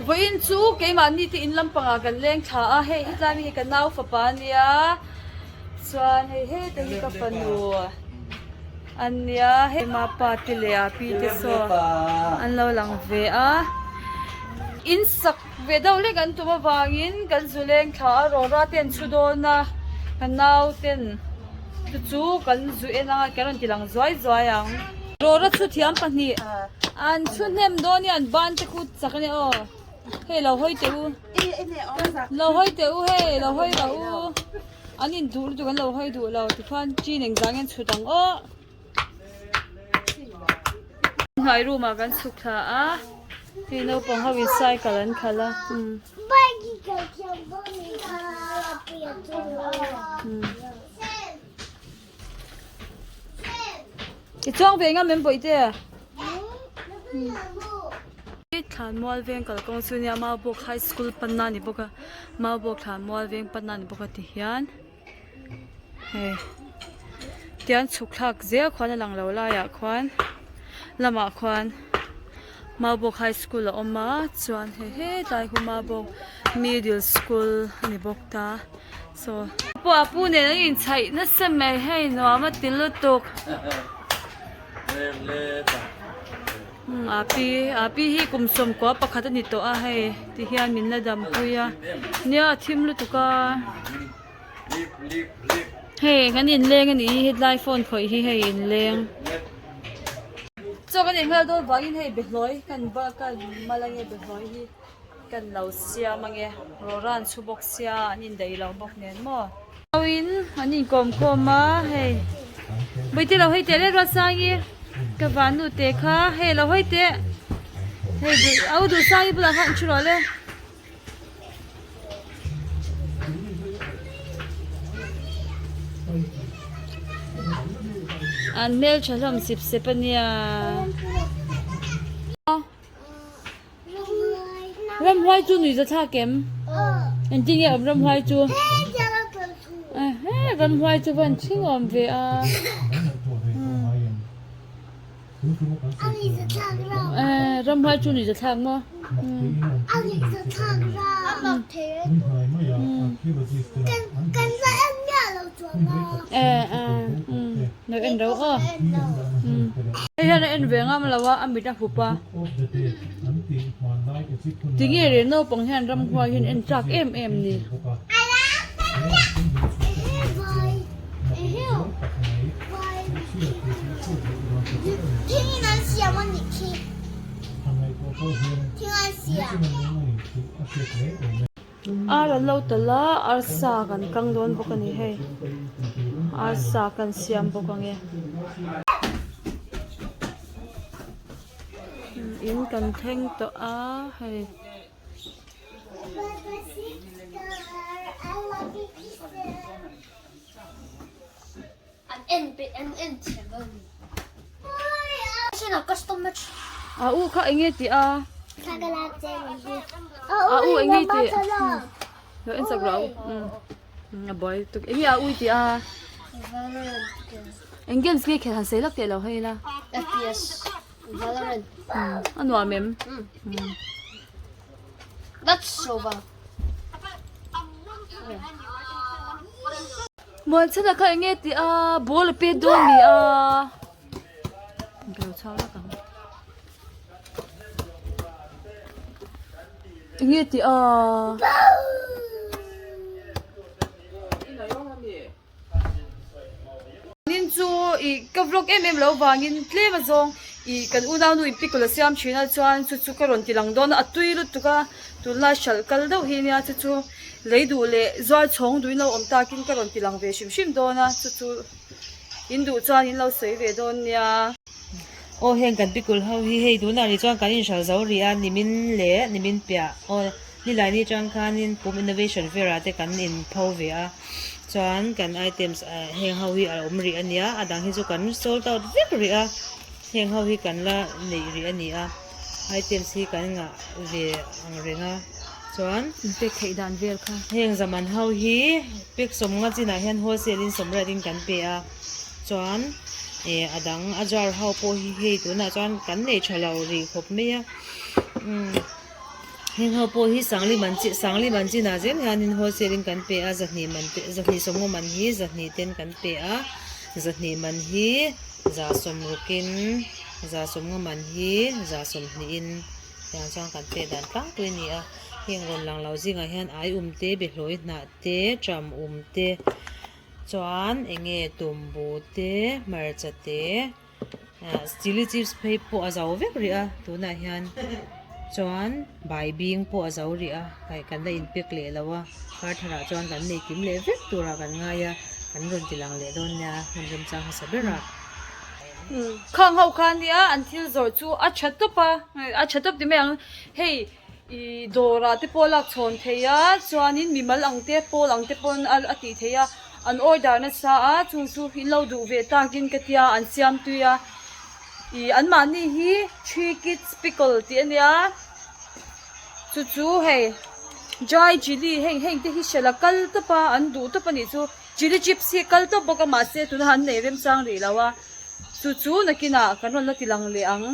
Vawiin chu keimahni te in lampangah kan leng thla a, hei hetlai mi hi ka nau fapa a nia, chuan hei heta hi ka fanu a nia, hei mapa te leh a pi te saw an lo lang ve a, in sak ve deuh lek an tum avangin kan zu leng thla a, rawra te an chhu dawn a, ka nau ten. Chu chu kan zu en anga kan rawn ti lang zuai zuai ang. Rawra chhu thiam pahnih an chhu hnem dawn hi an ban te khu chak ania aw. Hei lo hawi teh u. Lo hawi teh u hei lo hawi rawh u. An in duh lutuk an lo hawi duh lo tikhuan chin engzah nge an chhut ang aw. Hnuai room ah kan chhuk thla a hei naupang ho in cycle an khalh a. I chuang ve ngam em bawihte? Thlanmual veng kalkawng chu nia Maubawk High School panna a ni bawk a Maubawk Thlanmual veng panna a ni bawk a ti hian. Hei tian chhuk thlak zel khuan a lang lo laiah khuan lamah khuan Maubawk high school a awm a chuan hei hetlai khu Maubawk middle school a ni bawk ta saw pawh a pu nen an inchhaih nasa mai hei nuam a ti lutuk. A pi a pi hi kum sawmkua pakhat a ni tawh a hei ti hian min la dampui a nia a thim lutuk a hei kan inleng a nih hi hetlai phone khawih hi hei inleng chaw kan inghal dawn vangin hei behlawi kan va kan mal ange behlawi hi. Kan lo siam ange rawra an chhu bawk sia an indaih lo bawk nen maw. In an inkawm khawm a hei Bawihte lo hawi teh le Ruatsangi ka vannu te kha hei lo hawi teh hei duh au Duhsangi bulah khan thu rawh le. An hmeltha hlawm sip sep ania. Ramhuai chu nuih za thlak em? Engtin nge awm ramhuai chu? Ramhuai chu van thing awm ve a. Ramhuai chu nuih za thlak maw? Lo en ro aw. Hei hian a en ve ngam lo a, a mit a hup a. Tinge reh naupang hian ramhuai hian en chak em em ni. Ar an lo talh a arsa kan kang dawn bawk a ni hei arsa kan siam bawk ang e in kan thleng tawh a hei. A u kha eng nge tih a? A u eng nge tih? Lo en chak rawh a u. A buai lutuk. Eng nge a u i tih a? Eng games nge khelh han sawi lak teh lo hei la. FPS Valorant. A nuam em? That's so bad. Muanchhana kha eng nge tih a ball a pet dawn ni a ka lo chhang lak ang eng nge tih a nin chu ih ka vlog em em lo vangin tlem a zawng ih kan unau nu in pickle a siam thin a chuan chu chu ka rawn ti lang dawn a a tui lutuk a tunlai hralh kal deuh hi nia chu chu. Lei duh leh zual chhawng duhin lo awm takin ka rawn ti lang ve hrim hrim dawn a, chu chu in duh chuan in lo sawi ve dawn nia. Aw heng kan pikul ho hi hei tunah ni chuan kan inhral zo rih a, nimin leh nimin piah aw nilai ni atang khanin Pum Innovation Fair ah te kan inpho ve a, chuan kan items heng ho hi a awm rih a nia, a dang hi chu kan sold out vek rih a, heng ho hi kan la neih rih a ni a, items hi kan ngah ve ang reng a. Chuan inpek theih dan vel kha. Heng zaman ho hi pek sawmnga chinah hian wholesale in sawmriat in kan pe a, chuan eh a dang a jar ho pawh hi hei tunah chuan kan nei tha lo rih khawp mai a, umm. Heng ho pawh hi sangli man chi sangli man chinah zel hianin wholesale in kan pe a zahnih man te zahnih sawmngaw man hi zahnih ten kan pe a zahnih man hi za sawmrukin za sawmngaw man hi za sawmhnihin tiang chuan kan pek dan tlangpui a ni a heng rawn lang lo zingah hian ai um te behlawi hnah te tram um te chuan eng nge tumbu te hmarcha te. Ah chilli chips phei pawh a zo vek rih a tunah hian chuan bai bing pawh a zo rih a hei kan la inpek leh lo a kar tharah chuan kan nei kim leh vek turah kan ngai a kan rawn ti lang leh dawn nia hmun remchang hmasa berah. Khang ho kha nia an thil zawrh chu a tha tawp a a tha tawp ti mai ang hei ih dawrah te pawh a lak chhawn thei a chuanin mimal ang te pawl ang te pawn a tih theih a. An order nasa a, chung chu in lo duh ve takin ka tia an siam tui a. Ih anmahni hi three kids pickle tih a nia, chu chu hei dry chilli heng heng te hi hrela kal tawp a, an duh tawp a nih chu. Chilli chips hi kal tawp bawk a mahse tunah an nei remchang rih lo a, chu chu nakinah kan rawn la ti lang leh ang.